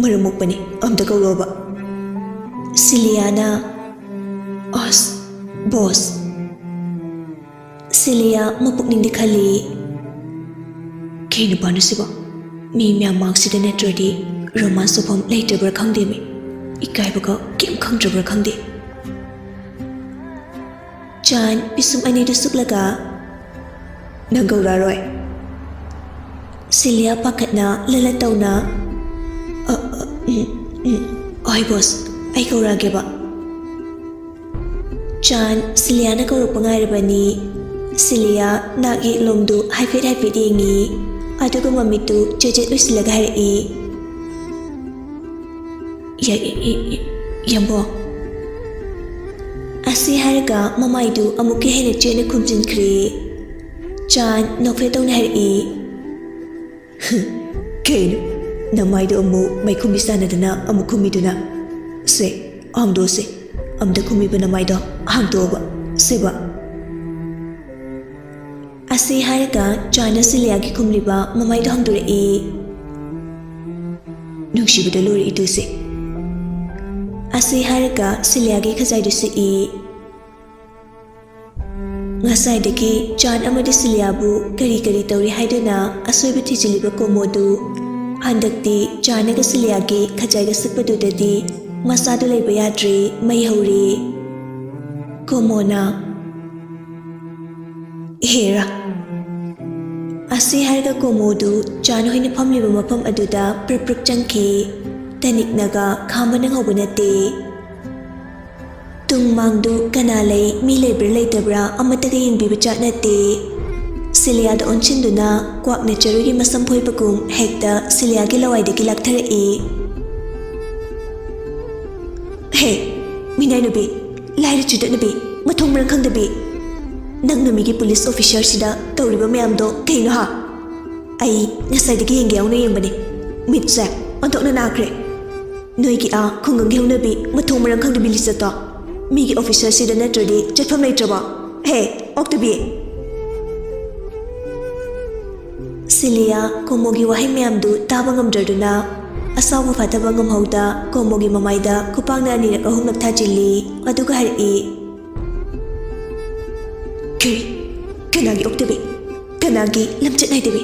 ꯃꯔꯝ ꯃꯣꯛꯄꯅꯤ, ꯑꯝꯇ ꯀꯧꯔꯣꯕ꯫" ꯁꯤꯂꯤꯌꯥꯅ, "ꯑꯁ, ꯕꯣꯁ꯫" ꯁꯤꯂꯤꯌꯥ ꯃꯄꯨꯛꯅꯤꯡꯗ ꯈꯜꯂꯤ, "ꯀꯩ ꯅꯨꯄꯥꯅꯣ ꯁꯤꯕꯣ? ꯃꯤ ꯃꯌꯥꯝ ꯃꯥꯡꯁꯤꯗ ꯅꯠꯇ꯭ꯔꯗꯤ ꯔꯣꯃꯥꯟꯁ ꯇꯧꯐꯝ ꯂꯩꯇ꯭ꯔꯕ꯭ꯔꯥ ꯈꯪꯗꯦꯃꯤ꯫ ꯏꯀꯥꯏꯕꯒ ꯀꯩꯝ ꯈꯪꯗ꯭ꯔꯕ꯭ꯔꯥ ꯈꯪꯗꯦ꯫" ꯆꯥꯟ ꯄꯤꯁꯨꯝ ꯑꯅꯤꯗꯨ ꯁꯨꯛꯂꯒ, "ꯅꯪ ꯀꯧꯔꯛꯑꯔꯣꯏ?" ꯁꯤꯂꯤꯌꯥ ꯄꯥꯈꯠꯅ ꯂꯂ ꯇꯧꯅ, "ꯑ, ꯑ, ꯎꯝ, ꯎꯝ, ꯍꯣꯏ ꯕꯣꯁ, ꯑꯩ ꯀꯧꯔꯛꯑꯒꯦꯕ꯫ ꯆꯥꯟ ꯁꯤꯂꯤꯌꯥꯅ ꯀꯧꯔꯛꯄ ꯉꯥꯏꯔꯕꯅꯤ꯫ ꯁꯤꯂꯤꯌꯥ ꯅꯥꯛ ꯌꯦꯛꯂꯣꯝꯗꯨ ꯍꯥꯏꯐꯦꯠ ꯍꯥꯏꯐꯦꯠ ꯌꯦꯡꯉꯤ, ꯑꯗꯨꯒ ꯃꯃꯤꯠꯇꯨ ꯆꯦꯠ ꯆꯦꯠ ꯎꯏꯁꯤꯜꯂꯒ ꯍꯥꯏꯔꯛꯏ, "ꯌꯥ-, ꯏ-, ꯏ-, ꯏ-, ꯌꯥꯝꯕꯣ?" ꯑꯁꯤ ꯍꯥꯏꯔꯒ ꯃꯃꯥꯏꯗꯨ ꯑꯃꯨꯛꯀ ꯍꯦꯟꯅ ꯆꯦꯠꯅ ꯈꯨꯝꯖꯤꯟꯈ꯭ꯔꯦ꯫ ꯆꯥꯟ ꯅꯣꯛꯐꯦꯠ ꯇꯧꯅ ꯍꯥꯏꯔꯛꯏ, "ꯀꯩꯅꯣ? ꯅꯃꯥꯏꯗꯣ ꯑꯃꯨꯛ ꯃꯩꯈꯨꯝꯕꯤ ꯁꯥꯟꯅꯗꯅ ꯑꯃꯨꯛ ꯈꯨꯝꯃꯤꯗꯨꯅ? ꯁꯦ, ꯍꯥꯡꯗꯣꯛꯑꯣꯁꯦ꯫ ꯑꯝꯇ ꯈꯨꯝꯃꯤꯕ ꯅꯃꯥꯏꯗꯣ ꯍꯥꯡꯗꯣꯛꯑꯣꯕ꯫ ꯁꯦꯕ?" ꯑꯁꯤ ꯍꯥꯏꯔꯒ ꯆꯥꯟꯅ ꯁꯤꯂꯤꯌꯥꯒꯤ ꯈꯨꯝꯂꯤꯕ ꯃꯃꯥꯏꯗꯣ ꯍꯥꯡꯗꯣꯔꯛꯏ꯫ "ꯅꯨꯡꯁꯤꯕꯗ ꯂꯣꯏꯔꯦ ꯏꯇꯨꯁꯦ꯫" ꯑꯁꯤ ꯍꯥꯏꯔꯒ ꯁꯤꯂꯤꯌꯥꯒꯤ ꯈꯖꯥꯏꯗꯨ ꯁꯤꯛꯏ꯫ ꯉꯁꯥꯏꯗꯒꯤ ꯆꯥꯟ ꯑꯃꯗꯤ ꯁꯤꯂꯤꯌꯥꯕꯨ ꯀꯔꯤ ꯀꯔꯤ ꯇꯧꯔꯤ ꯍꯥꯏꯗꯨꯅ ꯑꯁꯣꯏꯕ ꯊꯤꯖꯤꯜꯂꯤꯕ ꯀꯣꯃꯣꯗꯨ ꯍꯟꯗꯛꯇꯤ ꯆꯥꯟꯅꯒ ꯁꯤꯂꯤꯌꯥꯒꯤ ꯈꯖꯥꯏꯒ ꯁꯤꯛꯄꯗꯨꯗꯗꯤ ꯃꯁꯥꯗꯨ ꯂꯩꯕ ꯌꯥꯗ꯭ꯔꯦ, ꯃꯩ ꯍꯧꯔꯦ꯫ ꯀꯣꯃꯣꯅ, "ꯍꯦꯔꯥ!" ꯑꯁꯤ ꯍꯥꯏꯔꯒ ꯀꯣꯃꯣꯗꯨ ꯆꯥꯟ ꯍꯣꯏꯅ ꯐꯝꯂꯤꯕ ꯃꯐꯝ ꯑꯗꯨꯗ ꯄ꯭ꯔꯨꯞ ꯄ꯭ꯔꯨꯞ ꯆꯪꯈꯤ꯫ ꯇꯅꯤꯛꯅꯒ ꯈꯥꯝꯕ ꯅꯪꯍꯧꯕ ꯅꯠꯇꯦ꯫ ꯇꯨꯡ ꯃꯥꯡꯗꯨ ꯀꯅꯥ ꯂꯩ, ꯃꯤ ꯂꯩꯕ꯭ꯔꯥ ꯂꯩꯇꯕ꯭ꯔꯥ ꯑꯃꯠꯇꯒ ꯌꯦꯡꯕꯤꯕ ꯖꯥꯠ ꯅꯠꯇꯦ꯫ ꯁꯤꯂꯤꯌꯥꯗ ꯑꯣꯟꯁꯤꯟꯗꯨꯅ ꯀ꯭ꯋꯥꯛꯅ ꯆꯔꯨꯒꯤ ꯃꯁꯝ ꯐꯣꯏꯕꯒꯨꯝ ꯍꯦꯛꯇ ꯁꯤꯂꯤꯌꯥꯒꯤ ꯂꯋꯥꯏꯗꯒꯤ ꯂꯥꯛꯊꯔꯛꯏ꯫ "ꯍꯦ, ꯃꯤꯅꯥꯏ ꯅꯨꯄꯤ, ꯂꯥꯏꯔ ꯆꯨꯗꯠ ꯅꯨꯄꯤ, ꯃꯊꯣꯡ ꯃꯔꯝ ꯈꯪꯗꯕꯤ, ꯅꯪꯅ ꯃꯤꯒꯤ ꯄꯨꯂꯤꯁ ꯑꯣꯐꯤꯁꯔꯁꯤꯗ ꯇꯧꯔꯤꯕ ꯃꯌꯥꯝꯗꯣ ꯀꯩꯅꯣ ꯍꯥ? ꯑꯩ ꯉꯁꯥꯏꯗꯒꯤ ꯌꯦꯡꯒꯦ ꯌꯥꯎꯅ ꯌꯦꯡꯕꯅꯤ, ꯃꯤꯠꯁꯦ ꯑꯣꯟꯊꯣꯛꯅ ꯅꯥꯈ꯭ꯔꯦ꯫ ꯅꯣꯏꯒꯤ ꯑꯥ ꯈꯨꯡꯒꯪꯒꯤ ꯍꯧꯅꯕꯤ ꯃꯊꯣꯡ ꯃꯔꯝ ꯈꯪꯗꯕꯤ ꯂꯤꯆꯠꯇꯣ ꯃꯤꯒꯤ ꯑꯣꯐꯤꯁꯔꯁꯤꯗ ꯅꯠꯇ꯭ꯔꯗꯤ ꯆꯠꯐꯝ ꯂꯩꯇ꯭ꯔꯕꯣ? ꯍꯦ, ꯑꯣꯛꯇꯕꯤ!" ꯁꯤꯂꯤꯌꯥ ꯀꯣꯃꯣꯒꯤ ꯋꯥꯍꯩ ꯃꯌꯥꯝꯗꯨ ꯇꯥꯕ ꯉꯝꯗ꯭ꯔꯗꯨꯅ ꯑꯁꯥꯎꯕ ꯐꯥꯊꯕ ꯉꯝꯍꯧꯗ ꯀꯣꯃꯣꯒꯤ ꯃꯃꯥꯏꯗ ꯈꯨꯄꯥꯛꯅ ꯑꯅꯤꯔꯛ ꯑꯍꯨꯝꯂꯛ ꯊꯥꯖꯤꯜꯂꯤ, ꯑꯗꯨꯒ ꯍꯥꯏꯔꯛꯏ, "ꯀꯔꯤ? ꯀꯅꯥꯒꯤ ꯑꯣꯛꯇꯕꯤ? ꯀꯅꯥꯒꯤ ꯂꯝꯆꯠ ꯅꯥꯏꯗꯕꯤ?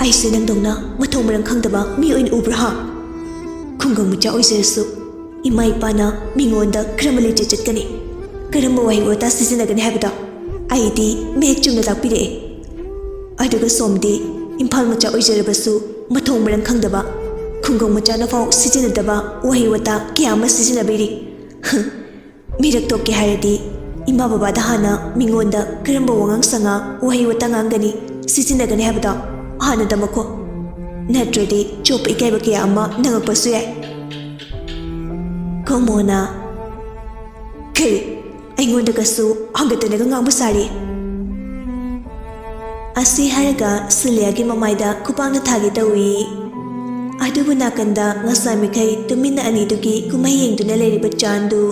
ꯑꯩꯁꯦ ꯅꯪꯗꯧꯅ ꯃꯊꯣꯡ ꯃꯔꯝ ꯈꯪꯗꯕ ꯃꯤ ꯑꯣꯏꯅ ꯎꯕ꯭ꯔꯥ ꯍꯥ? ꯈꯨꯡꯒꯪ ꯃꯆꯥ ꯑꯣꯏꯖꯔꯁꯨ ꯏꯃꯥ ꯏꯄꯥꯅ ꯃꯤꯉꯣꯟꯗ ꯀꯔꯝꯕ ꯂꯤꯆꯠ ꯆꯠꯀꯅꯤ, ꯀꯔꯝꯕ ꯋꯥꯍꯩ ꯋꯥꯇꯥ ꯁꯤꯖꯤꯟꯅꯒꯅꯤ ꯍꯥꯏꯕꯗꯣ ꯑꯩꯗꯤ ꯃꯌꯦꯛ ꯆꯨꯝꯅ ꯇꯥꯛꯄꯤꯔꯛꯑꯦ꯫ ꯑꯗꯨꯒ ꯁꯣꯝꯗꯤ ꯏꯝꯐꯥꯜ ꯃꯆꯥ ꯑꯣꯏꯖꯔꯕꯁꯨ ꯃꯊꯣꯡ ꯃꯔꯝ ꯈꯪꯗꯕ, ꯈꯨꯡꯒꯪ ꯃꯆꯥꯅ ꯐꯥꯎ ꯁꯤꯖꯤꯟꯅꯗꯕ ꯋꯥꯍꯩ ꯋꯥꯇꯥ ꯀꯌꯥ ꯑꯃ ꯁꯤꯖꯤꯟꯅꯕꯤꯔꯤ꯫ ꯃꯤꯔꯛ ꯇꯣꯛꯀꯦ ꯍꯥꯏꯔꯗꯤ ꯏꯃꯥ ꯕꯕꯥꯗ ꯍꯥꯟꯅ ꯃꯤꯉꯣꯟꯗ ꯀꯔꯝꯕ ꯋꯥꯉꯥꯡ ꯁꯉꯥꯡ, ꯋꯥꯍꯩ ꯋꯥꯇꯥ ꯉꯥꯡꯒꯅꯤ, ꯁꯤꯖꯤꯟꯅꯒꯅꯤ ꯍꯥꯏꯕꯗꯣ ꯍꯥꯟꯅ ꯇꯝꯃꯛꯈꯣ꯫ ꯅꯠꯇ꯭ꯔꯗꯤ ꯆꯣꯞꯄ ꯏꯀꯥꯏꯕ ꯀꯌꯥ ꯑꯃ ꯅꯪꯉꯛꯄꯁꯨ ꯌꯥꯏ꯫ ꯀꯣꯃꯣꯅ, "ꯀꯔꯤ? ꯑꯩꯉꯣꯟꯗꯒꯁꯨ ꯍꯪꯒꯠꯇꯅꯒ ꯉꯥꯡꯕ ꯁꯥꯔꯤ?" ꯑꯁꯤ ꯍꯥꯏꯔꯒ ꯁꯤꯂꯤꯌꯥꯒꯤ ꯃꯃꯥꯏꯗ ꯈꯨꯄꯥꯛꯅ ꯊꯥꯒꯦ ꯇꯧꯏ꯫ ꯑꯗꯨꯕꯨ ꯅꯥꯀꯟꯗ ꯉꯁꯥꯏ ꯃꯈꯩ ꯇꯨꯃꯤꯟꯅ ꯑꯅꯤꯗꯨꯒꯤ ꯀꯨꯝꯍꯩ ꯌꯦꯡꯗꯨꯅ ꯂꯩꯔꯤꯕ ꯆꯥꯟꯗꯨ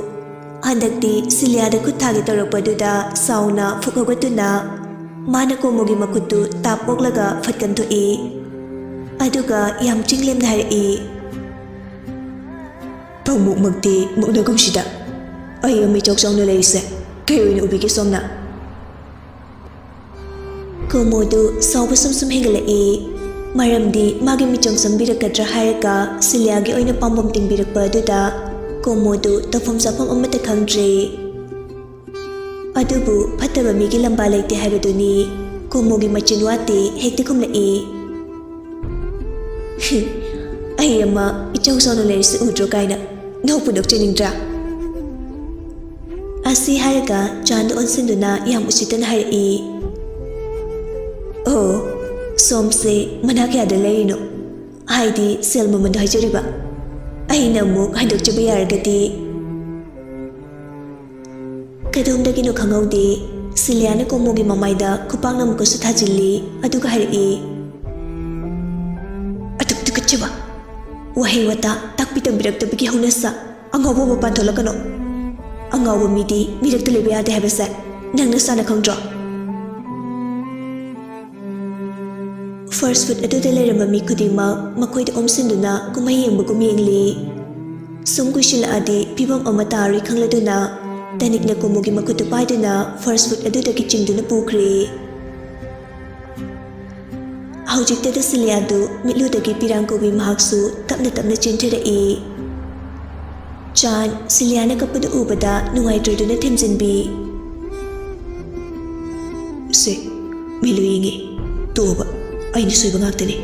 ꯍꯟꯗꯛꯇꯤ ꯁꯤꯂꯤꯌꯥꯗ ꯈꯨꯠ ꯊꯥꯒꯦ ꯇꯧꯔꯛꯄꯗꯨꯗ ꯁꯥꯎꯅ ꯐꯨꯛ ꯍꯧꯒꯠꯇꯨꯅ ꯃꯥꯅ ꯀꯣꯃꯣꯒꯤ ꯃꯈꯨꯠꯇꯨ ꯇꯥꯞ ꯑꯣꯛꯂꯒ ꯐꯠꯀꯟ ꯊꯣꯛꯏ꯫ ꯑꯗꯨꯒ ꯌꯥꯝ ꯆꯤꯡꯂꯦꯝꯅ ꯍꯥꯏꯔꯛꯏ, "ꯄꯪꯃꯨꯛꯃꯛꯇꯤ ꯃꯨꯛꯅꯒꯨꯝꯁꯤꯗ꯫ ꯑꯩ ꯑꯃ ꯏꯆꯥꯎ ꯆꯥꯎꯅ ꯂꯩꯔꯤꯁꯦ ꯀꯩ ꯑꯣꯏꯅ ꯎꯕꯤꯒꯦ ꯁꯣꯝꯅ?" ꯀꯣꯃꯣꯗꯨ ꯁꯥꯎꯕ ꯁꯨꯝ ꯁꯨꯝ ꯍꯦꯟꯒꯠꯂꯛꯏ꯫ ꯃꯔꯝꯗꯤ ꯃꯥꯒꯤ ꯃꯤꯆꯪ ꯆꯪꯕꯤꯔꯛꯀꯗ꯭ꯔꯥ ꯍꯥꯏꯔꯒ ꯁꯤꯂꯤꯌꯥꯒꯤ ꯑꯣꯏꯅ ꯄꯥꯝꯕꯣꯝ ꯇꯤꯡꯕꯤꯔꯛꯄ ꯑꯗꯨꯗ ꯀꯣꯃꯣꯗꯨ ꯇꯧꯐꯝ ꯆꯥꯐꯝ ꯑꯃꯠꯇ ꯈꯪꯗ꯭ꯔꯦ꯫ ꯑꯗꯨꯕꯨ ꯐꯠꯇꯕ ꯃꯤꯒꯤ ꯂꯝꯕꯥ ꯂꯩꯇꯦ ꯍꯥꯏꯕꯗꯨꯅꯤ ꯀꯣꯃꯣꯒꯤ ꯃꯆꯤꯟ ꯋꯥꯇꯤ ꯍꯦꯛꯇ ꯈꯨꯝꯂꯛꯏ꯫ "ꯍꯝ, ꯑꯩ ꯑꯃ ꯏꯆꯥꯎ ꯆꯥꯎꯅ ꯂꯩꯔꯤꯁꯤ ꯎꯗ꯭ꯔꯣ?" ꯀꯥꯏꯅ ꯅꯣꯛꯄꯨ ꯅꯣꯛꯆꯅꯤꯡꯗ꯭ꯔꯥ? ꯑꯁꯤ ꯍꯥꯏꯔꯒ ꯆꯥꯟꯗ ꯑꯣꯟꯁꯤꯟꯗꯨꯅ ꯌꯥꯝ ꯎꯁꯤꯠꯇꯅ ꯍꯥꯏꯔꯛꯏ, "ꯑꯣ, ꯁꯣꯝꯁꯦ ꯃꯅꯥ ꯀꯌꯥꯗ ꯂꯩꯔꯤꯅꯣ? ꯍꯥꯏꯗꯤ ꯁꯦꯜ ꯃꯃꯜꯗꯣ ꯍꯥꯏꯖꯔꯤꯕ꯫ ꯑꯩꯅ ꯑꯃꯨꯛ ꯍꯟꯗꯣꯛꯆꯕ ꯌꯥꯔꯒꯗꯤ꯫" ꯀꯗꯣꯝꯗꯒꯤꯅꯣ ꯈꯪꯍꯧꯗꯦ, ꯁꯤꯂꯤꯌꯥꯅ ꯀꯣꯃꯣꯒꯤ ꯃꯃꯥꯏꯗ ꯈꯨꯄꯥꯛꯅ ꯑꯃꯨꯛꯀꯁꯨ ꯊꯥꯖꯤꯜꯂꯤ, ꯑꯗꯨꯒ ꯍꯥꯏꯔꯛꯏ, "ꯑꯗꯨꯛ ꯇꯨꯀꯠꯆꯕ ꯋꯥꯍꯩ ꯋꯥꯇꯥ ꯇꯥꯛꯄꯤ ꯇꯝꯕꯤꯔꯛꯇꯕꯒꯤ ꯍꯧꯅꯁꯥ꯫ ꯑꯉꯥꯎꯕ ꯃꯄꯥꯟ ꯊꯣꯛꯂꯛꯀꯅꯣ꯫ ꯑꯉꯥꯎꯕ ꯃꯤꯗꯤ ꯃꯤꯔꯛꯇ ꯂꯩꯕ ꯌꯥꯗꯦ ꯍꯥꯏꯕꯁꯦ ꯅꯪ ꯅꯁꯥꯅ ꯈꯪꯗ꯭ꯔꯣ?" ꯐꯥꯁ꯭ꯠ ꯐꯨꯗ ꯑꯗꯨꯗ ꯂꯩꯔꯝꯕ ꯃꯤ ꯈꯨꯗꯤꯡꯃꯛ ꯃꯈꯣꯏꯗ ꯑꯣꯝꯁꯤꯟꯗꯨꯅ ꯀꯨꯝꯍꯩ ꯌꯦꯡꯕꯒꯨꯝ ꯌꯦꯡꯂꯤ꯫ ꯁꯨꯝ ꯀꯨꯏꯁꯤꯜꯂꯛꯑꯗꯤ ꯐꯤꯕꯝ ꯑꯃ ꯇꯥꯔꯣꯏ ꯈꯪꯂꯗꯨꯅ ꯇꯅꯤꯛꯅ ꯀꯣꯃꯣꯒꯤ ꯃꯈꯨꯠꯇꯨ ꯄꯥꯏꯗꯨꯅ ꯐꯥꯁ꯭ꯠ ꯐꯨꯗ ꯑꯗꯨꯗꯒꯤ ꯆꯤꯡꯗꯨꯅ ꯄꯨꯈ꯭ꯔꯦ꯫ ꯍꯧꯖꯤꯛꯇꯗ ꯁꯤꯂꯤꯌꯥꯗꯨ ꯃꯤꯠꯂꯨꯗꯒꯤ ꯄꯤꯔꯥꯡ ꯀꯧꯕꯤ ꯃꯍꯥꯛꯁꯨ ꯇꯞꯅ ꯇꯞꯅ ꯆꯦꯟꯊꯔꯛꯏ꯫ ꯆꯥꯟ, ꯁꯤꯂꯤꯌꯥꯅ ꯀꯞꯄꯗꯨ ꯎꯕꯗ ꯅꯨꯡꯉꯥꯏꯇ꯭ꯔꯗꯨꯅ ꯊꯦꯝꯖꯤꯟꯕꯤ꯫ "ꯁꯦ, ꯃꯤꯠꯂꯨ ꯌꯦꯡꯉꯤ꯫ ꯇꯣꯛꯑꯕ꯫ ꯑꯩꯅ ꯁꯣꯏꯕ ꯉꯥꯛꯇꯅꯤ꯫